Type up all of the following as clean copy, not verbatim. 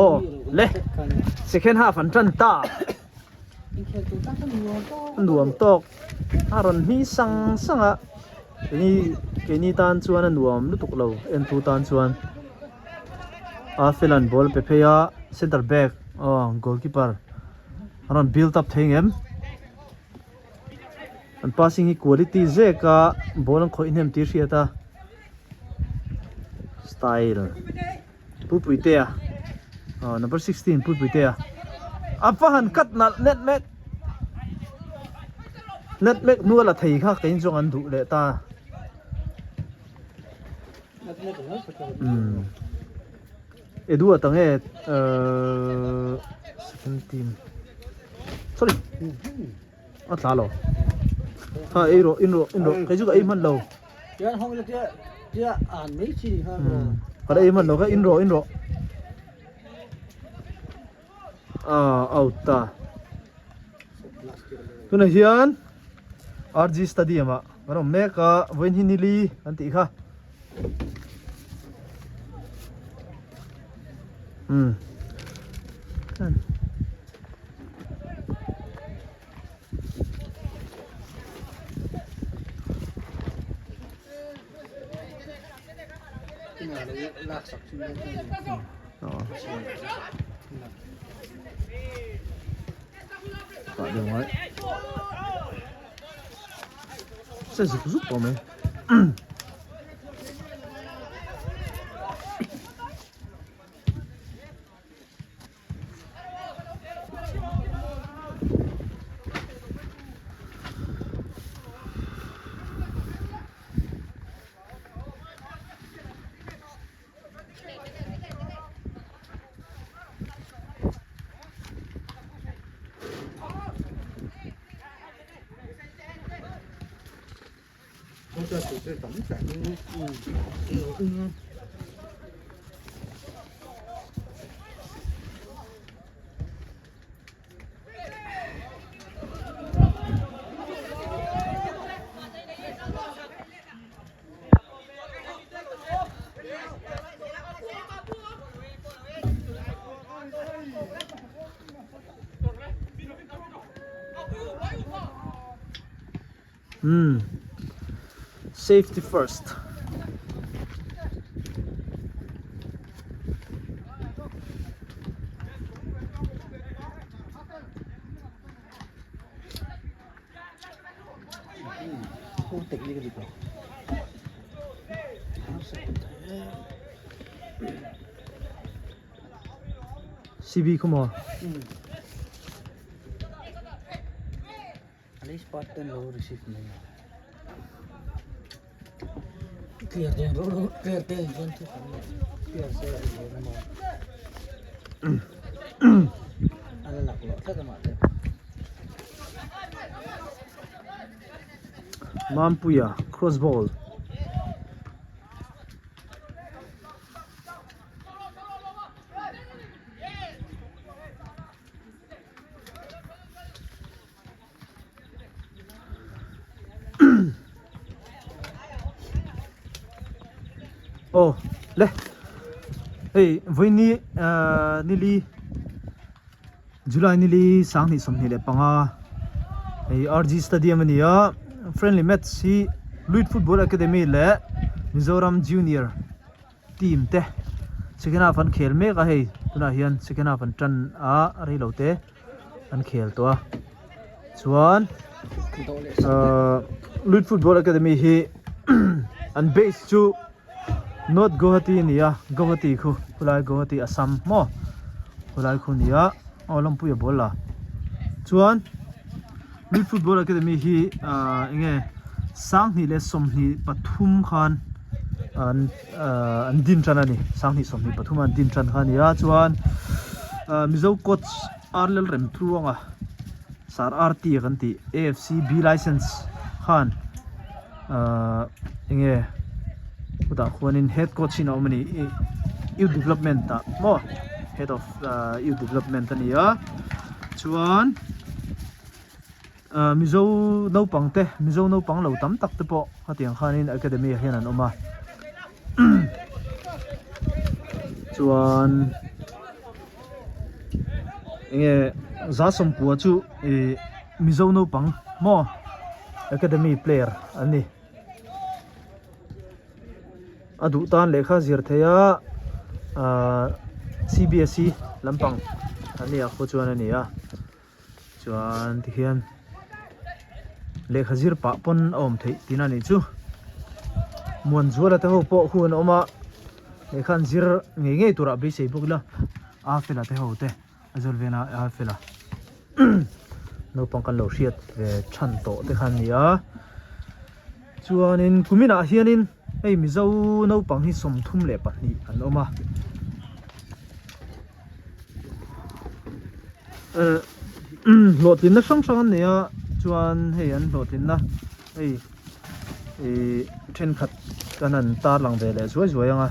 Aw le second half an tan ta nuam tawk a rawn hmi sang sang a keini keini tan chuan a nuam lutuk lo entu tan chuan a felan ball a pe phei a center back aw goalkeeper a rawn build up thei ngem an passing hi quality zek a ball an khawih hnem tih a hriat a style. Puipuitea aw number 16 Puipuitea a va han cut nalh net mek net mek hnu a la thei kha kei zawng an duh leh ta umm Edu a tang e ahh second team sorry a tla lo ha ei rawh in rawh in rawh kei chu ka ei hman lo. Ka la ei hman lo kha in rawh in rawh ah out ta tunah hian RG stadium ah kan awm mek a vawiin hi nili an tih kha umm. Se zuk zuk tawh mai. Umm safety first. CB khaw maw? Mampuia cross ball. Aw le hei vawiini ahh nili July nili sanghnih 25 hei RG stadium a ni a friendly match hi Luit football academy leh Mizoram junior team te second half an khel mek a hei tunah hian second half an tan a reilo te an khel tawh a chuan ahh Luit football academy hi an base chu North Guwahati a ni a Guwahati khu khulai Guwahati Assam maw khulai khu a ni a aw lawmpui a ball la chuan Luit football academy hi ahh enge 2023 khan an ahh an din tan a ni 2023 a an din tan kha a ni a chuan ahh Mizo coach Arlel Remtluanga Sir RT a kan tih AFC B license khan ahh enge chutah khuanin head coach in a awm a ni ih youth development ah maw head of ahh youth development a ni a chuan. Ahh Mizo naupang te Mizo naupang lo tam tak te pawh hetiang khanin academy ah hian an awm a chuan. Enge 190 chu ih Mizo naupang maw academy player an ni. A duh tan lehkha zir thei a ahh C_B_S_E lampang an ni ah khaw chuan a ni a chuan tikhian lehkha zir pah pawn a awm theih tihna a nih chu Muanzuala te ho pawh hun a awm a lehkha an zir ngei ngei turah beisei bawk ila a fela te ho te. Aizawl vena a fela naupang kan lo hriat ve than tawh te kha an ni a chuanin kuminah hianin hei mizo naupang hi 32 an awm a eh hlawhtlinna hrang hrang an nei a chuan hei an hlawhtlinna hei ih thenkhat kan han tarlang ve leh zuai zuai ang a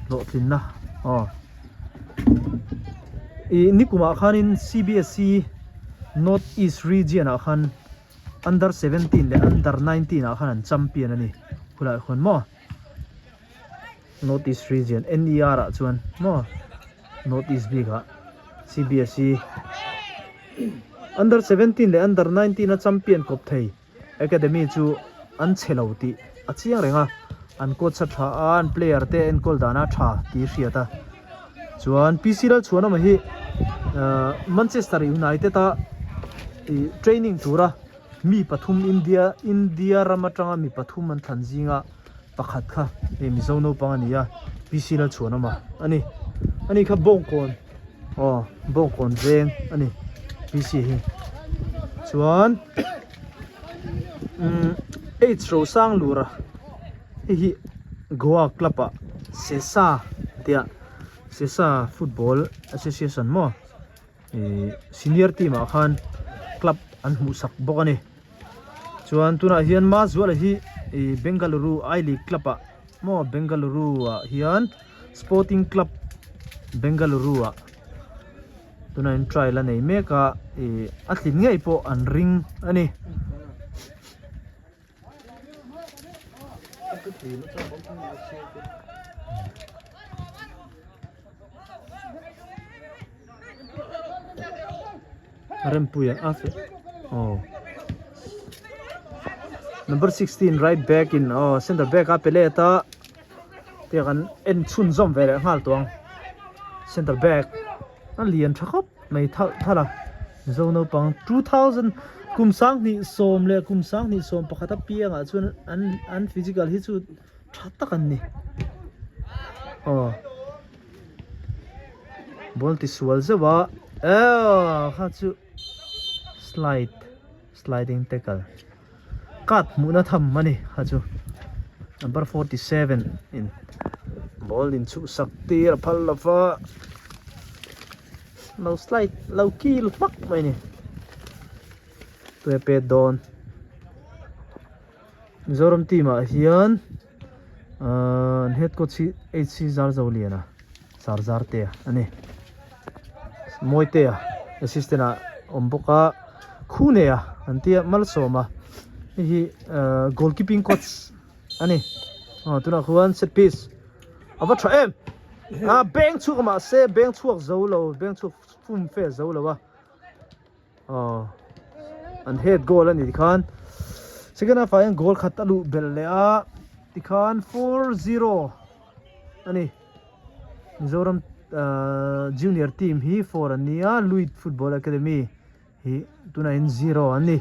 hlawhtlinna aw ih nikumah khanin C_B_S_E north east region ah khan under 17 leh under 19 ah khan an champion a ni khulaiah khuan maw north east region N_E_R ah chuan maw north east bik ah C_B_S_E under 17 leh under 19 a champion kawp thei. Academy chu an chhe lo tih a chiang reng a, an coach a tha a, an player te enkawl dan a tha tih hriat a. Chuan PC Lalchhuanawma hi Manchester United a training tura mi pathum India India ram atanga mi pathum an thlan zinga pakhat kha hei Mizo naupang a ni a, PC Lalchhuanawma a ni. Ani kha Bawngkawn aw Bawngkawn veng a ni PC hi. Chuan umm H Rosanglura hei hi Goa club ah Sesa tia Sesa football association maw ih senior team ah khan club an hmuh sak bawk a ni. Chuan tunah hian Mazuala hi ih Bengaluru I League club ah maw Bengaluru ah hian Sporting Club Bengaluru ah tunah hian trial a nei mek a ih a tlin ngei pawh an ring a ni. Rempuia a fe aw number 16 right back in aw center back a pe let a tiang an en chhun zawm ve leh nghal tawh ang center back a lian tha khawp mai thalh thalh a Mizo naupang 2000 kum sanghnih sawm leh kum sanghnih sawm pakhat a piangah chuan an an physical hi chu tha tak an ni aw. Ball ti sual zeuh a eew kha chu slide sliding tackle card hmuhna tham a ni kha chu number 47 in ball in chhuh sak tir a phal lova lo slide lo kil hmak mai a ni tuai pet dawn Mizoram team ah hian. Ahh an head coach hi HC Zarzoliana Zarzartea a ni Mawitea assistant ah awm bawk a Khunea an tia Malsawma hei hi ahh goalkeeping coach a ni aw tunah khuan set piece a va tha em ah beng chhuak mahse beng chhuak zo lo beng chhuak fum fe zo lo a. Aw an head goal a ni tikhan second half ah hian goal khat a luh belh leh a tikhan 4-0 a ni Mizoram ahh junior team hi 4 an ni a Luit Football Academy hi tunah hian 0 an ni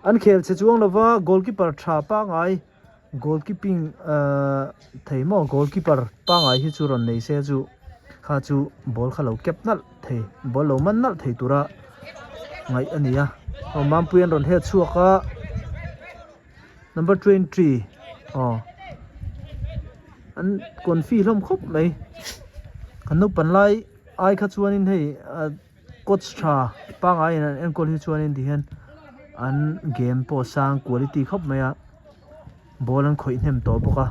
an khel che chuang lova goalkeeper tha pangai goalkeeping ahh thei maw goalkeeper pangai hi chu rawn nei se chu kha chu ball kha lo kep nalh thei ball lo man nalh thei tura ngaih a ni a aw mampui an rawn hel chhuak a number 20 aw an confi hlawm khawp mai kan naupang lai ai kha chuanin hei ah coach tha pangai in an enkawl hi chuanin ti hian an game pawh a sang quality khawp mai a ball an khawih hnem tawh bawk a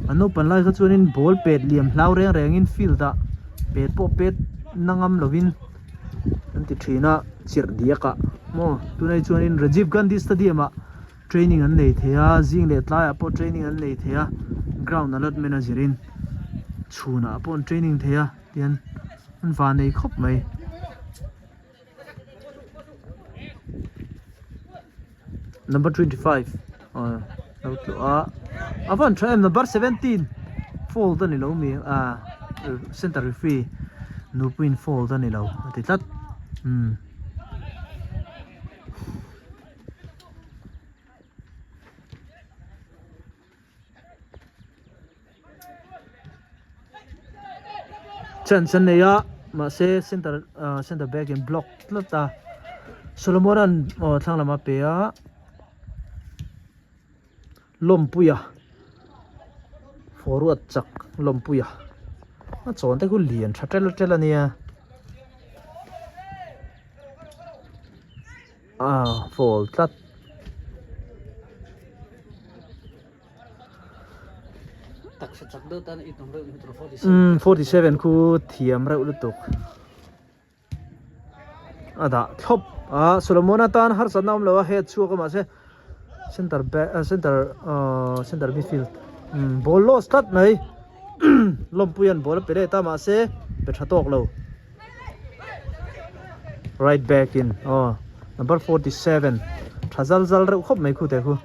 an naupang lai kha chuanin ball pet liam hlau reng rengin field ah pet pawh pet na ngam lovin an ti thin a chirh diak ah maw tunah chuanin Rajiv Gandhi stadium ah training an nei thei a zing leh tlaiah pawh training an nei thei a ground allotment a zirin chhunah pawh an training thei a tihian an van nei khawp mai. Number 25 aw lo tluh a a van tha em number 17 fault a ni lo mi a center referee nupuiin fault a ni lo a ti tlat umm. Chance an nei a mahse center ah center back in block tlat a Solomon an aw thlang lamah a pe a Lawmpuia forward chak Lawmpuia a chawn te khu lian tha tel tel a nia ah foul tlat. Umm 47 khu thiam reuh lutuk a dah thlawp a Solomon atan harsatna awm lo a head chhuak a mahse center back center ahh center midfield umm ball loss tlat mai lawmpui an ball a pe let a mahse pe tha tawk lo right back in aw number 47 tha zal zal reuh khawp mai khu te khu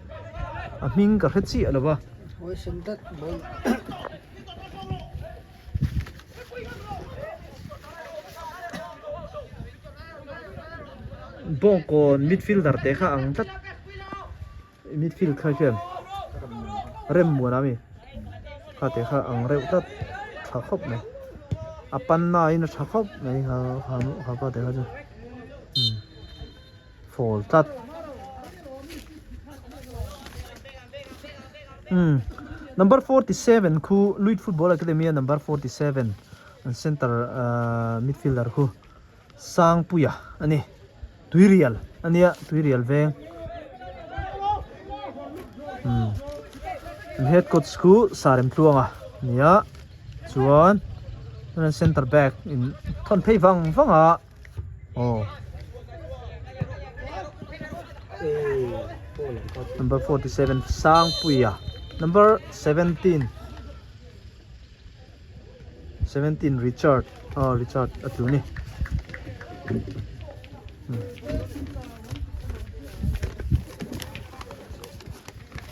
a hming ka hre chiah lo va. Bawngkawn midfielder te kha ang tlat midfield kha hian rem muan ami kha te kha ang reuh tlat tha khawp mai a panna in a tha khawp mai ha ha ha pa te kha chu umm fall tlat umm number 47 khu Luit Football Academy a number 47 an center ahh midfielder khu. Sangpuia a ni Tuirial a nia Tuirial veng umm an head coach chu Saremtluanga a nia chuan chuan center back in thawn phei vang vang a aw number 47 Sangpuia number 17. 17 Richard aw Richard a tlu ni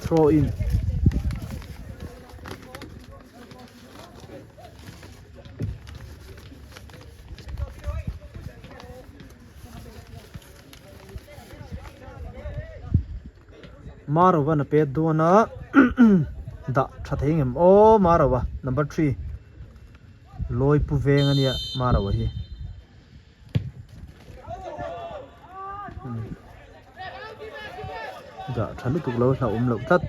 throw in Marovan a pet dawn a dah tha thei ngem aw Marova number 3 lawi pu veng a nia Marova hi dah tha lutuk lo hlauhawm loh tlat.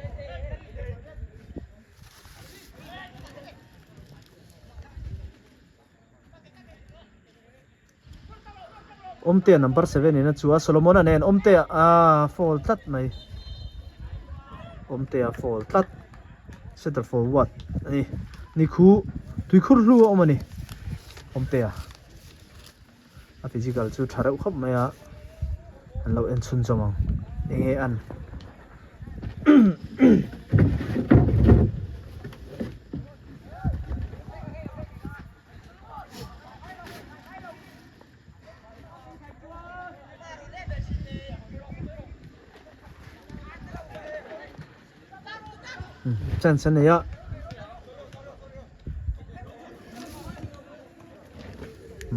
Awmtea number 7 in a chu a Solomon-a nen Awmtea aaa foul tlat mai Awmtea foul tlat center forward a ni ni khu tuikhur hlu a awm a ni Awmtea a physical chu tha reuh khawp mai a an lo en chhun zawm ang eng nge an. Chance a nei a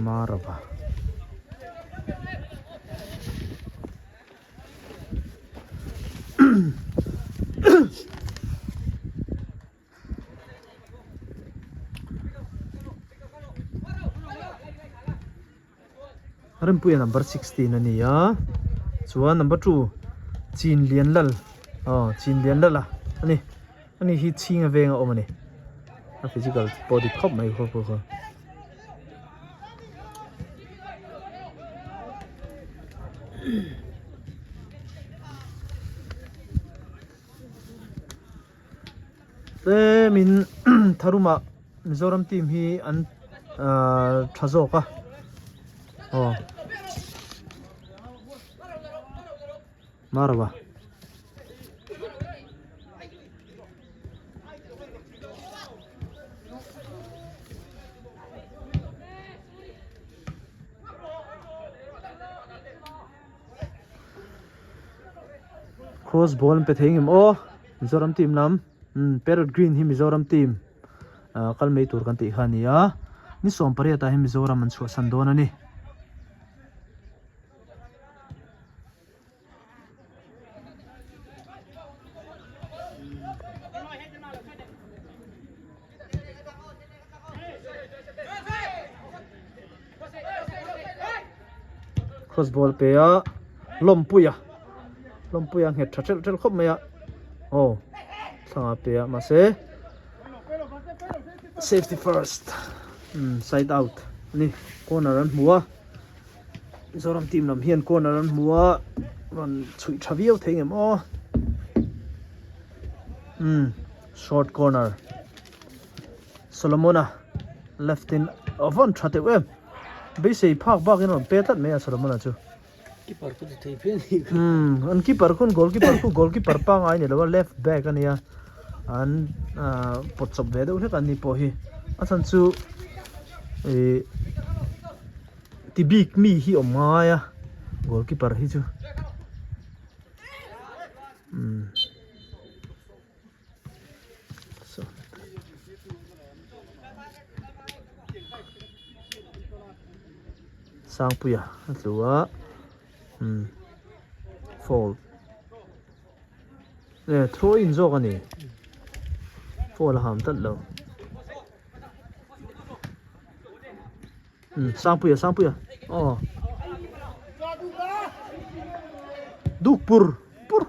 Marava. Rempuia number 16 a ni a chuan number 2 Chinlian Lal aw Chinlian Lal a ani ani hi chhinga veng a awm a ni a physical pawh dik khawp mai khaw khaw. Tlemin Tharumah Mizoram team hi an tha zawk a aw Marwa. Cross ball an pe thei ngem aw Mizoram team lam umm parrot green hi Mizoram team ah kal mai tur kan tih kha a ni a ni 18 ah hian Mizoram an chhuahsan dawn a ni. Cross ball pe a lawmpuia lawmpuia nghet tha ṭhelh ṭhelh khawp mai a aw thlangah pe a mahse safety first umm side out a ni corner an hmu a Mizoram team lam hian corner an hmu a rawn chhuih tha viau thei ngem aw umm short corner Solomona left in a vawn tha teuh em beisei phak bak in a rawn pe tlat mai a Solomona chu keeper khu thei phian ni umm an keeper khun goalkeeper khu goalkeeper pangai ni lo a left back a nia an ah pawt chawp ve deuh hlek an ni pawh hi a chhan chu ih ti bik mi hi awm ngai a goalkeeper hi chu umm Sangpuia a tlu a umm foul eh throw in zawk a ni foul a ham tlat lo. Sangpuia Sangpuia aw duk pur pur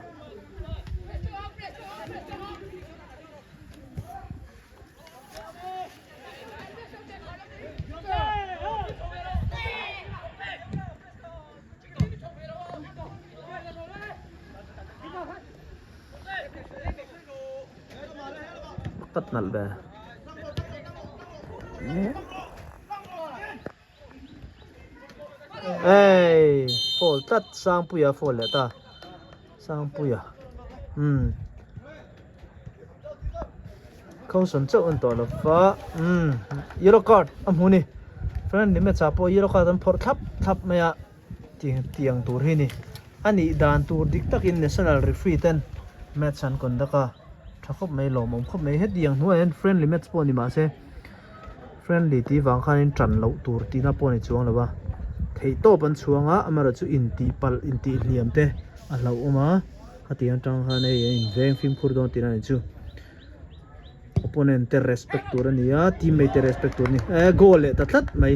tat nalh ve Ei fall tlat Sangpuia fall leh ta Sangpuia umm Coulson chauh an tawh lo va umm yellow card a hmu ni Fernand Nimetz ah pawh yellow card an phawrh thlap thlap mai a. Tiang tur hi ni. A nih dan tur dik takin national referee ten match an conduct a, tha khawp mai, lawmawm khawp mai. Hetiang hnuaiah hian friendly match pawh ni mahse friendly tih vang khanin tan loh tur tihna pawh a ni chuang lo a, theihtawp an chhuang a, amaherawhchu intih palh, intih hliam te a hlauhawm a, khatiang atang khan hei a inveng fimkhur dawn tihna a ni chu. Opponent te respect tur a ni a, teammate te respect tur a ni. Eh goal leh ta tlat mai.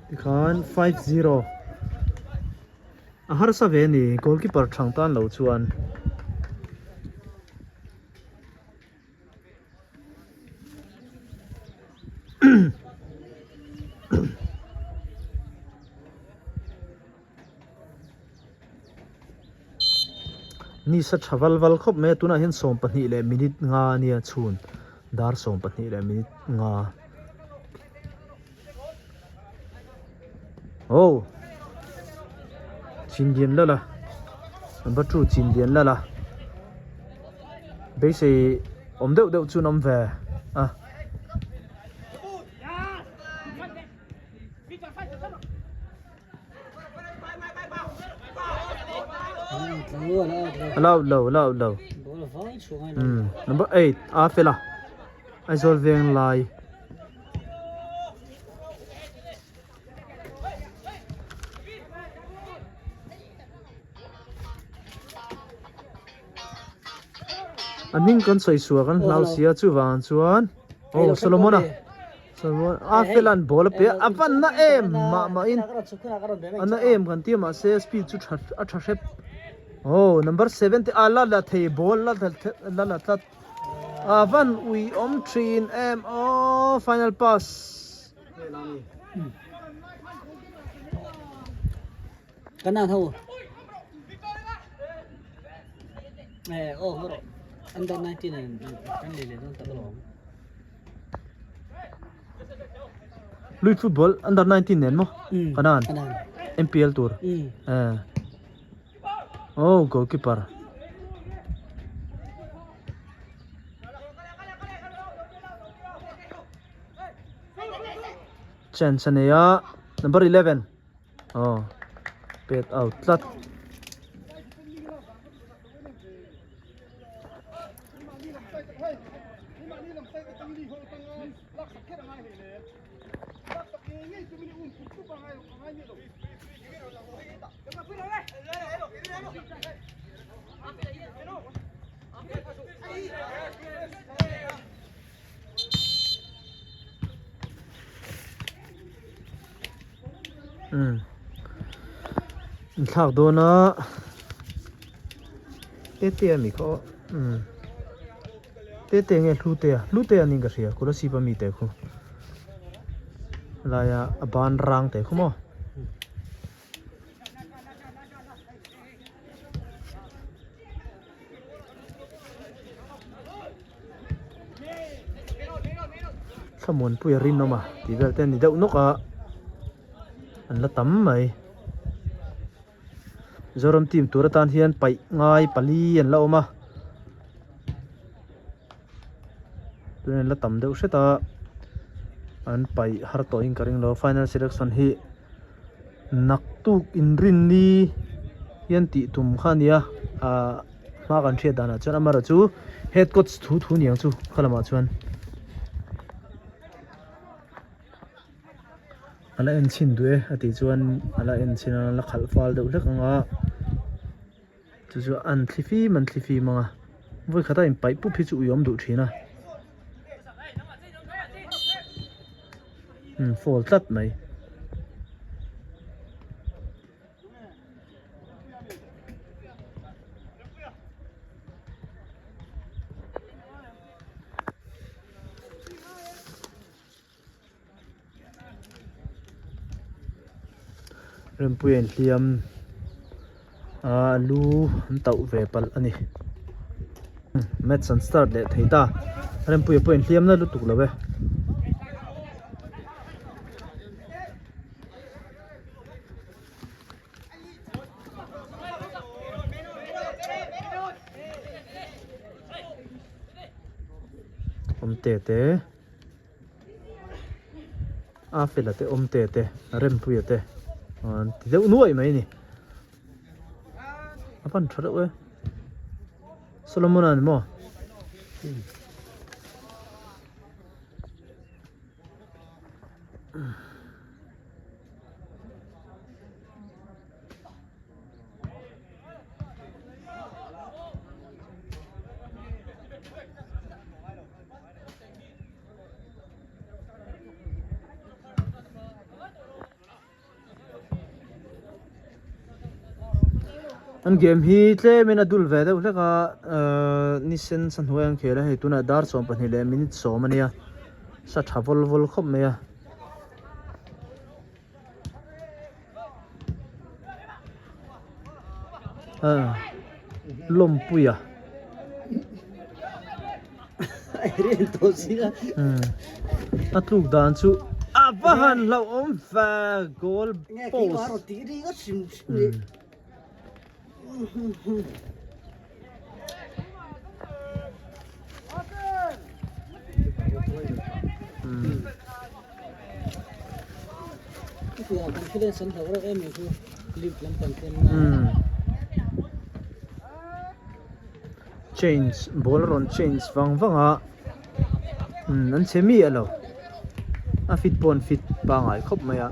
Tikhan 5-0 a harsa ve a ni goalkeeper thang tan lo chuan. Ni sa tha val val khawp mai a tunah hian 12 leh minute nga a nia chhun dar 12 leh minute nga. Oh Chindian lala number 2 Chindian lala beisei awm deuh deuh chu an awm ve a. A la out lo a la out lo number 8 a fel a Aizawl veng lai A hming kan sawi suah kan hlau sia chuvang chuan aw Solomon-a Solomon a felan ball a pe a a van na em mah mah in a na em kan tia mahse speed chu tha a tha hrep aw number 7 te a la la thei ball la la la tlat. A van ui awm thin em aw final pass. Kan an ho. Eh oh horo. Under 19 an kan le le don tak lo. Lui football under 19 nen mo. Kanan. MPL tur. Eh. Oh goalkeeper. Chance a nei a number 11 oh pet out tlat. Umm inthlak dawn a tete a mi kha aw umm tete nge hlute a hlute a niin ka hria kolasib a mi te khu laia a ban rang te khu maw. Thlamuanpuia rinawm a tih vel te a ni deuh nawk a an la tam mai Mizoram team tur atan hian paih ngai pali an la awm a tunah an la tam deuh hret a an paih har tawhin ka ring lo final selection hi. Naktuk inrinni hian tih tum kha a nia ahh hma kan hriat danah chuan amaherawh chu head coach thu thu niang chu kha lamah chuan a la en chhin duh e a tih chuan a la en chhin a la khalh fal deuh hlek ang a chu chu an thli fim an thli fim ang a vawi khata inpaih pup hi chu ui awm duh thin a umm fall tlat mai. Rempuia inhliam a lu an tauh ve palh a ni match an start leh thei ta Rempuia pawh inhliam na lutuk lo e. Awmte te. A fela te awm te te Rempuia te an ti deuh nuaih mai a ni a pan tha deuh e Solomon a ni maw. An game hi tlemin a dul ve deuh hlek a ahh ni sen sa hnuai an khel a hei tunah dar 12 leh minute 10 a nia sa tha vawl vawl khawp mai a. Ah lawmpuia a tluk dan chu a va han hlauhawm ve goal post Change ball a rawn change vang vang a umm an chhe miah lo a fit pawh an fit pangai khawp mai a.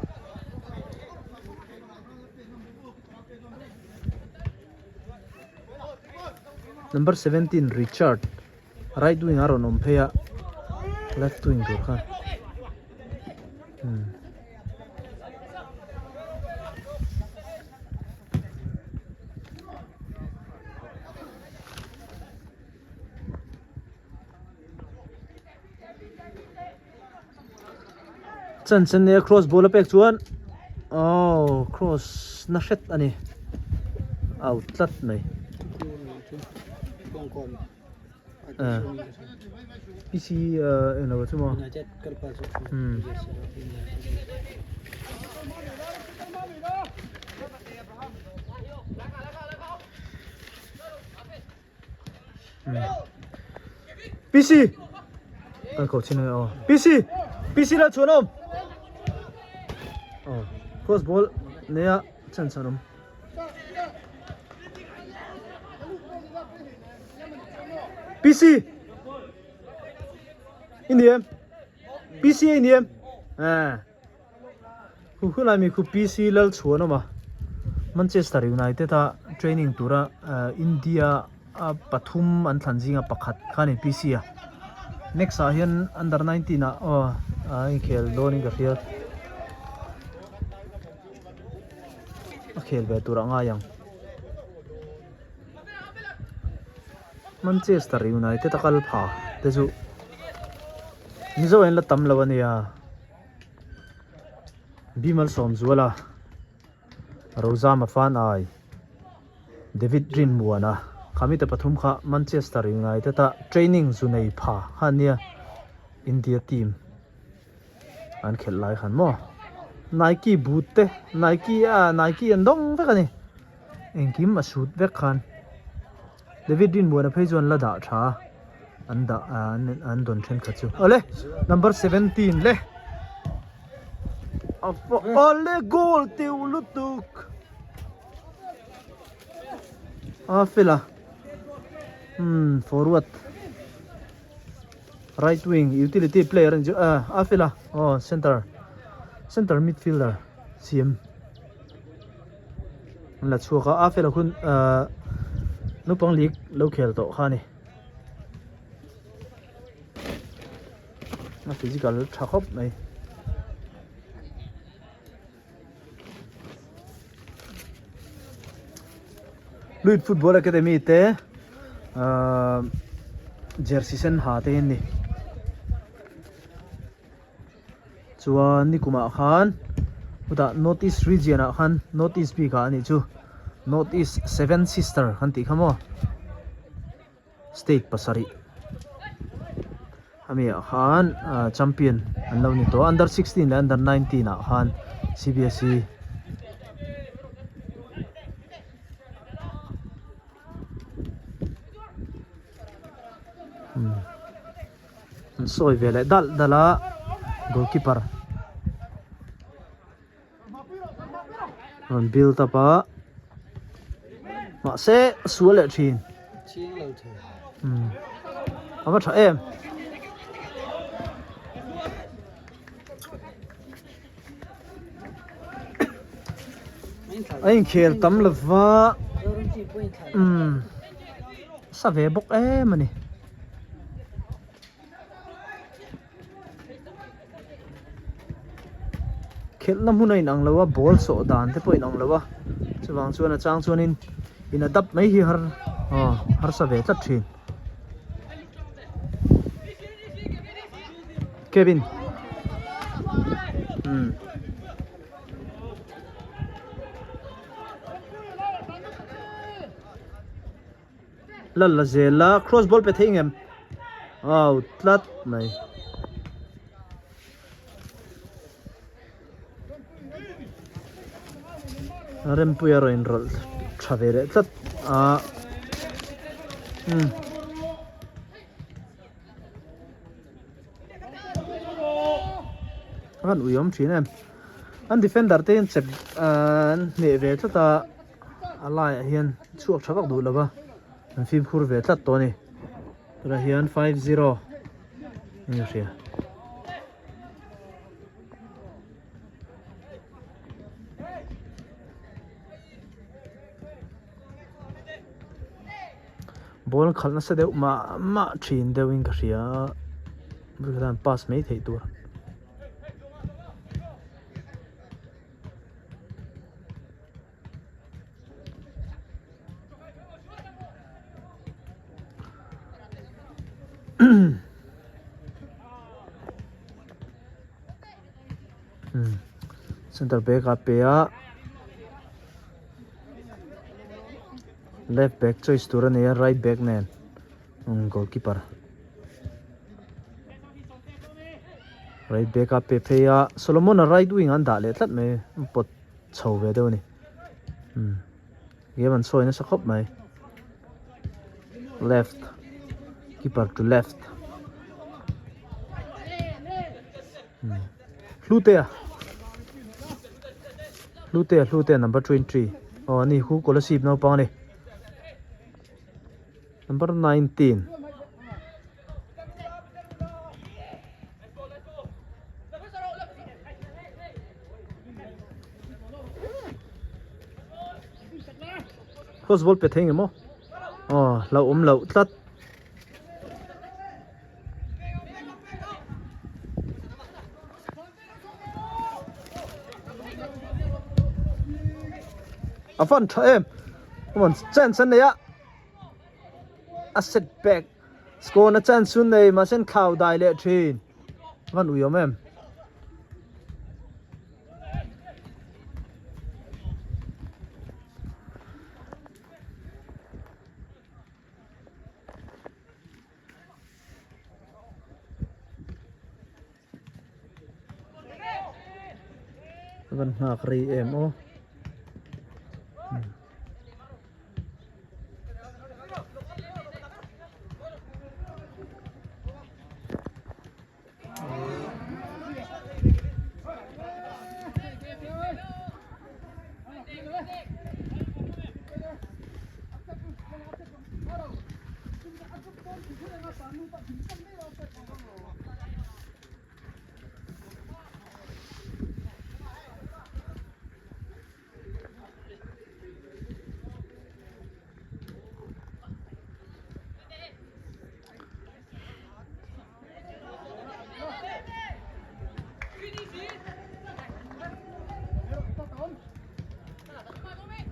Number 17 Richard right wing a rawn awm phei a left wing tur kha umm. Chance an nei a cross ball a pek chuan oh cross na hret a ni out tlat mai PC eng lo chu maw umm PC kan ko chin aw PC PC la chuan awm aw cross ball neia chance an awm PC ini em PC ini em à Khu khu lai mi khu PC lal chhuan awm a Manchester United a training tura India a pathum an thlan zinga pakhat kha a ni PC a next ah hian under 19 ah aw a inkhel dawn in ka hria. a khel ve tur a ngai ang. Manchester United a kal pha te chu Mizo ah hian la tam lo a nia. Bimal Sawmzuala, Rozama Fanai, David Rinmuana khami te pathum kha Manchester United a training zu nei pha kha a nia India team. An khelh lai khan maw Nike boot te Nike a Nike an dawng vek a ni engkim a sut vek khan David Rinmuana phei chuan la dah tha an dah an dawn thenkhat chu awle number 17 le awle goal teuh lutuk a fela hmm forward. Right wing utility player an chu ah a fel a aw center center midfielder siam an la chhuak a a fel a hun ah naupang league lo khel tawh kha a ni a physical tha khawp mai. Luit Football Academy te ahh jersey sen ha te hi an ni chuan nikumah khan chutah North East region ah khan North East bik ah a nih chu North East seven sister kan tih kha maw. State pasarih ami ah khan champion an lo ni tawh a under 16 leh under 19 ah khan C_B_S_E an sawi ve leh dalh dalh a goalkeeper rawn build up a mahse a sual leh thin umm a va tha em a inkhel tam lova umm sa ve bawk em a ni. Khelhna hmun a inang lo a ball sawh dan te pawh a inang lo a chuvang chuan a chang chuanin in adapt mai hi har aw harsa ve tlat thin. Kevin umm. Lal la zel a cross ball pe thei ngem au tlat mai. Rempuia rawn inrawlh tha ve leh tlat a umm. A van uiawm thin em an defender te hian chep an hneh ve tlat a. A laiah hian chhuak tha vak duh lova an fimkhur ve tlat tawh a ni tunah hian 5-0 eng a hria. Ball khalh nasa deuh mah mah thin deuhin ka hria a pass mai theih tur. Center back a pe a left back choice tur a nei a right back nen goalkeeper. Right back a pe phei a Solomon a right wing an dah leh tlat mai an pawt chho ve deuh a ni umm game an sawi nasa khawp mai left keeper to left umm Hlutea Hlutea Hlutea number 23 aw ani hu Kolasib naupang a ni. Number 19. Cross ball pe thei nge maw? Aw, hlauhawm loh tlat. A van tha em. Come on, chance an nei a. A set back. Score na chance chu nei mahse an thlau dai leh thin. A van ui awm em. A van nghak rei em aw.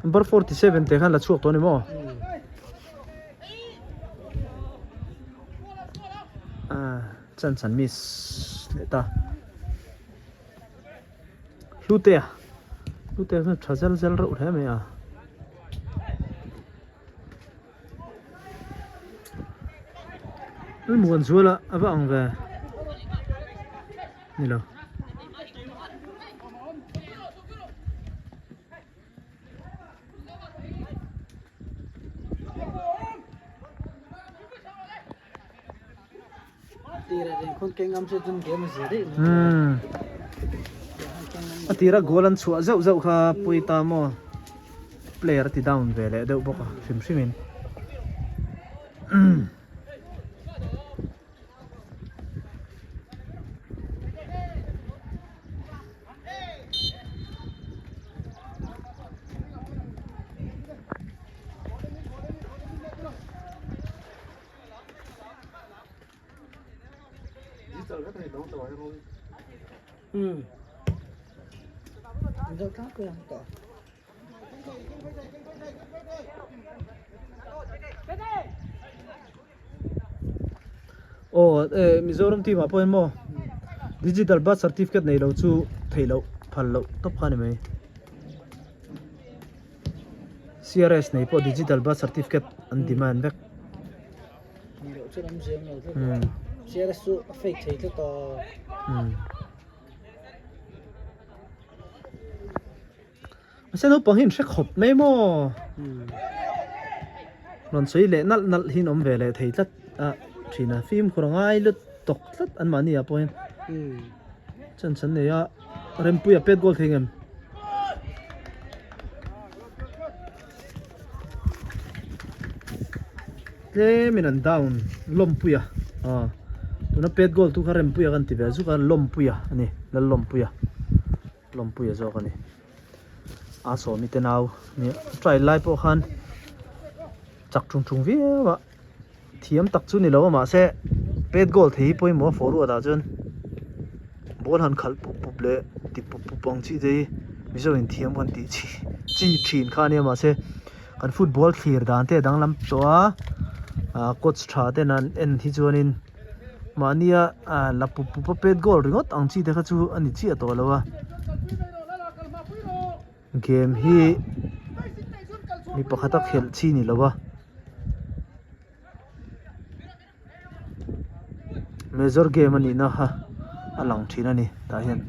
Number 47 te khan la chhuak tawh a ni maw? Ah, chan chan miss leh ta. Hlutea Hlutea chu tha zel zel reuh hle mai a. Muan zuala a va ang ve ni lo. A tira goal an chhuah zeuh zeuh kha pui ta maw player a ti down ve leh deuh bawk a hrim hrim in. Aw eh Mizoram team ah pawh hian maw digital birth certificate nei lo chu theih loh phal loh tawp kha a ni mai CRS nei pawh digital birth certificate an demand vek. Mahse naupang hi an hre khawp mai maw? Rawn sawi leh nalh nalh hi an awm ve leh thei tlat a thin a, fimkhur a ngai lut tawk tlat anmahni ah pawh hian chance an nei a, Rempuia pet goal thei ngem? Tlemin an down Lawmpuia aw tuna pet goal tu kha Rempuia kan ti ve zuk a Lawmpuia a ni Lallawmpuia. Lawmpuia zawk a ni. A sawmi te nau nia try lai pawh khan chak tung tung viau a thiam tak chu ni lo a mahse pet goal thei hi pawimawh a forward ah chuan ball han khalh pup pup leh ti pup pup ang chi te hi mizo in thiam kan tih chi chi thin kha a nia mahse kan football thlir dan te a danglam tawh a ah coach tha ten an en hi chuanin. Mahnia la pup pup a pet goal ringawt ang chi te kha chu a ni chiah tawh lo a. Game hi mi pakhat a khelh chi ni lo a. Major game a nihna kha a lang thin a ni tah hian.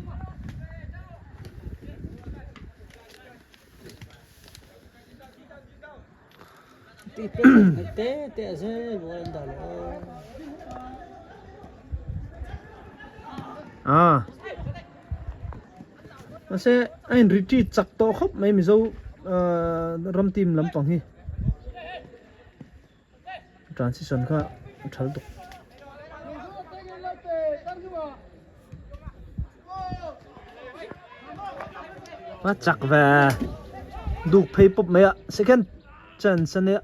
Ah. Mahse a in retreat chak tawh khawp mai Mizo ram team lampang hi. Transition kha a thal tuk. A chak ve duk phei pawp mai a second chance a nia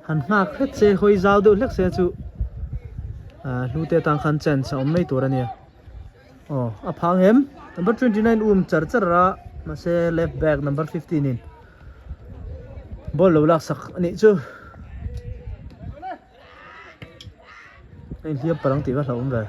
han nghak hret se hawi zau deuh hlek se chu ah hlute atang khan chance a awm mai tur a nia. Aw a phang em number 29 um char char a mahse left back number 15 in ball lo lak sak a nih chu a inhliam palh ang tih va hlauhawm ve.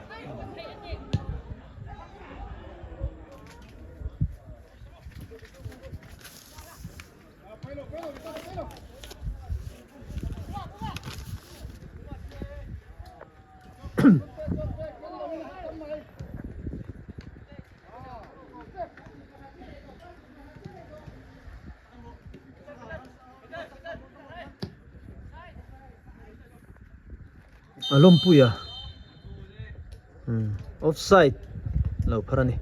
A lawmpui a offside lo phar a ni.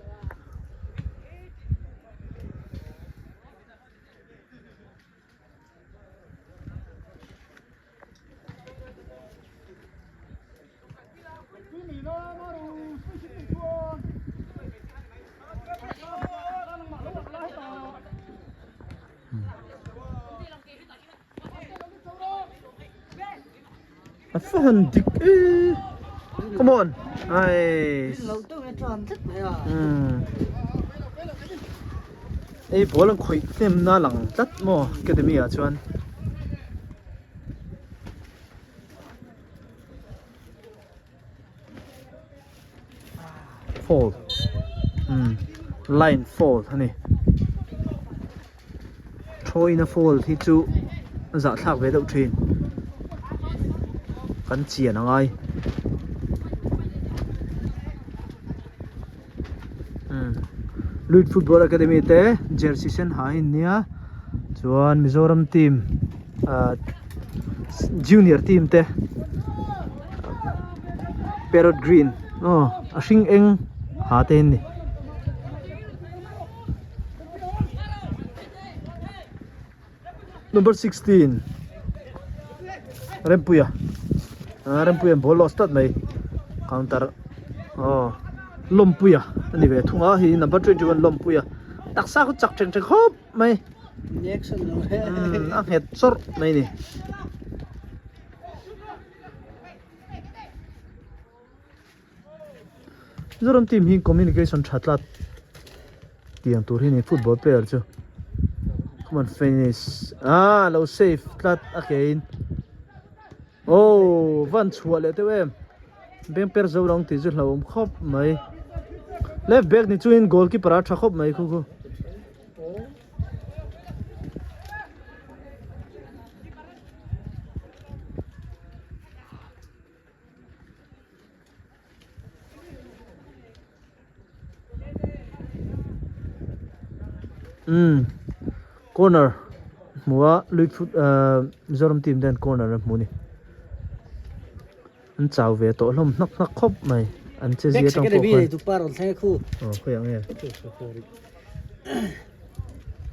A fan dik e come on ai ei ball an khawih hnem na lang tlat maw academy ah chuan. Foul umm line foul a ni thawina foul hi chu a zahthlak ve deuh thin kan chian a ngai umm Luit Football Academy te jersey sen ha in nia chuan Mizoram team ah junior team te parrot green aw a hring eng ha te an ni. Number 16 Rempuia ah Rempuia ball lost tlat mai counter aw Lawmpuia a ni ve thung a hei number 21 Lawmpuia taksa khu chak teng teng khawp mai a nghet chawrh mai a ni. Mizoram team hi communication tha tlat tiang tur hi ni football player chu come on finish ah lo save tlat a ke in oh van chhuah leh deuh em beng per zo lo ang tih chu hlauhawm khawp mai left back ni chuan goalkeeper a tha khawp mai khu khu. Umm corner hmuh a lui phut ahh Mizoram team te hian corner an hmu a ni an chau ve tawh hlawm hnak hnak khawp mai an che zia atang pawh khan aw khawiah nge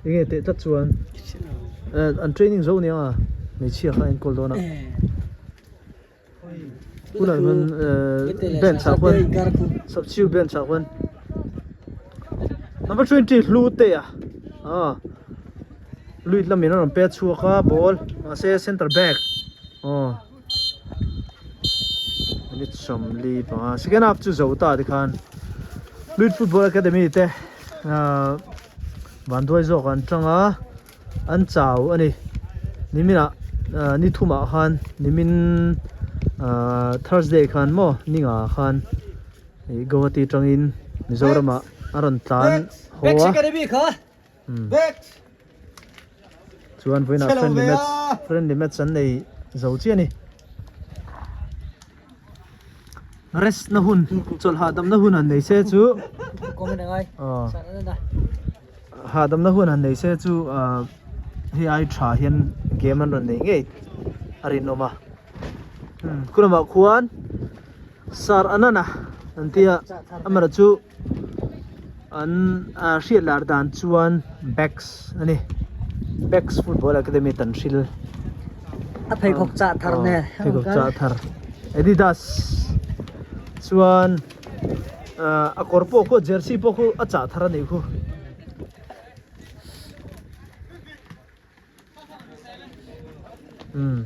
enge teh tlat chuan an training zo nia hmeichhia kha a enkawl dawn a. Tunah hian bench ah khuan substitute bench ah khuan number 20 hlu te a ah lui lamin a rawn pet chhuak a ball mahse center back aw minute sawmli panga second half chu zo ta tikhan Luit Football Academy te ah vanduai zawk an tang a. an chau a ni niminah ah ni thumah khan nimin ah thursday khan maw ninga khan ih guwahati atangin mizoram ah a rawn tlan haw a umm chuan vawiinah friendly match friendly match an nei zo chiah a ni rest na hun chawlh hahdam na hun han nei se chu aw. Hahdamna hun han nei se chu hei ai tha hian game an rawn nei ngei a rinawm a khu lamah khuan sar anana an tia amaherawh chu an hriat lar dan chuan backs a ni backs football academy tan hril a pheikhawk chah thar nen pheikhawk chah thar adidas chuan. A kawr pawh khu jersey pawh khu a chah thar a nih khu. Umm.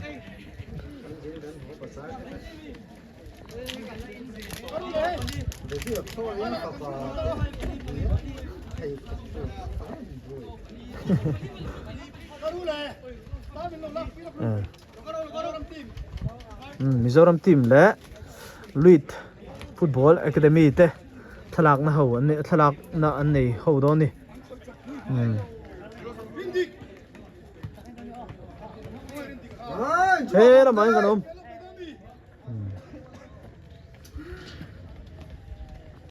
Mizoram team leh Luit Football Academy te thlalakna ho an nei thlalakna an nei ho dawn a ni. He lamah hian kan awm.